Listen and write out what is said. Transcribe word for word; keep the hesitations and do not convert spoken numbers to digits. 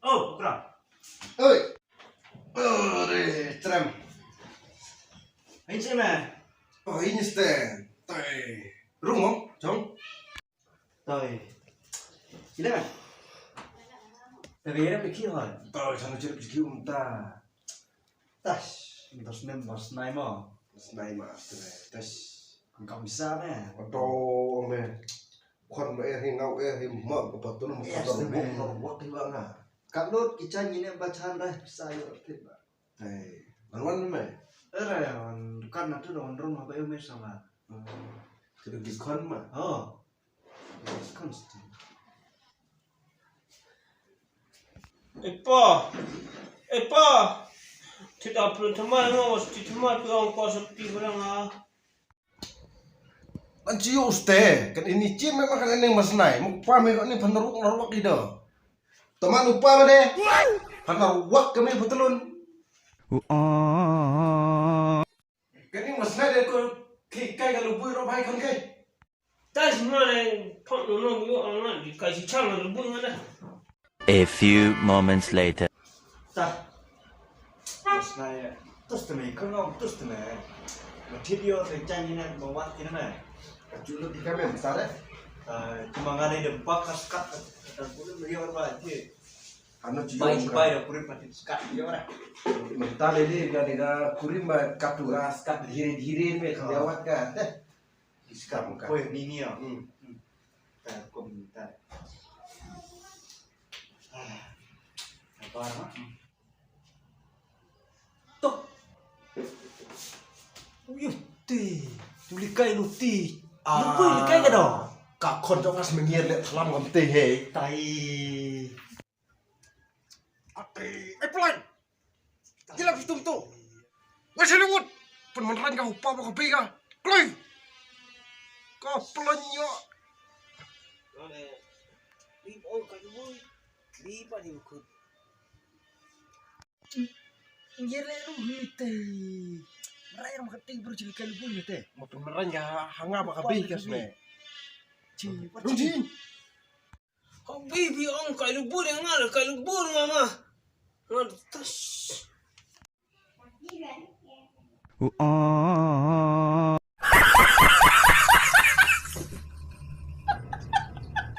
Oh, Kra. Oi. Ore, Trem. Hain sih, meh? Oh, ini ste. Tai. Rung, oh, jong. Tai. Sila, meh? Tapi ada pikir, hoi. Tai, sana ciri pikir unta. Tas. Terus nem, bos nai mo. Bos nai ma, tre. Tas. Engkau bisa, meh? Aduh, meh. Khon ma eh hi ngau eh hi ma ka patun ma ka tor buk tor wak hi ba nga. Ka lut ki chan ni ne ba chan rai sa yo tip ba. Hey, man wan me. Ere wan dukan na tu don rum ba yo me sama. Kita ki khon ma. Oh. Ki khon sti. Epa. Epa. Tita pun tama nga was ti tama tu ang ko sa ti barang ah. An chi yu uste, kan ini chi me ma kan ini masnai, mu pa me kan ini phan ruak na ruak ida. Teman upa me de, phan ruak kami betelun. Kan ini masnai de ko ki kai ka lubui ro bai kan kai. Tai semua le, pak nono yu ang di kai si chang lubui mana. A few moments later. Ta. Bos na ya. Tus tene, kau ngau tus tene. Ma thip yo te chan ni na ma wat kina na. Ka chulo di kamen sare. Ta, cuma ngane de bak ka skat. Ta bulu yo ba ji. Ano chulo. Bai bai da kurim pati skat yo ra. Mentale ni ga ni ga kurim ba katu ga skat dhire dhire me ka wat ka. Te. Iskam ka. Koi ni ni ya. Hmm. Ta kom ni ta. Ah. Apa ma? Tok. Uyu ti. Tuli kai lu ti. Ah. Lu kai kai ka do. Ka khon jong as mengier le thalam ngam te he. Tai. Ate, ai plan. Gila bitum tu. Wes Hollywood. Pun menran ka upa ba ka bi ka. Kloi. Ka plan yo. Ane. Li ong ka lu. Li pa di kut. Ngere lu hite. Rai ram kati bro jili ka lu hite. Ma pun menran ka hanga ba ka bi ka sme. Ji. Rung ji. Habibi ong kai lubur yang ngal kai lubur mama. Ngal tas.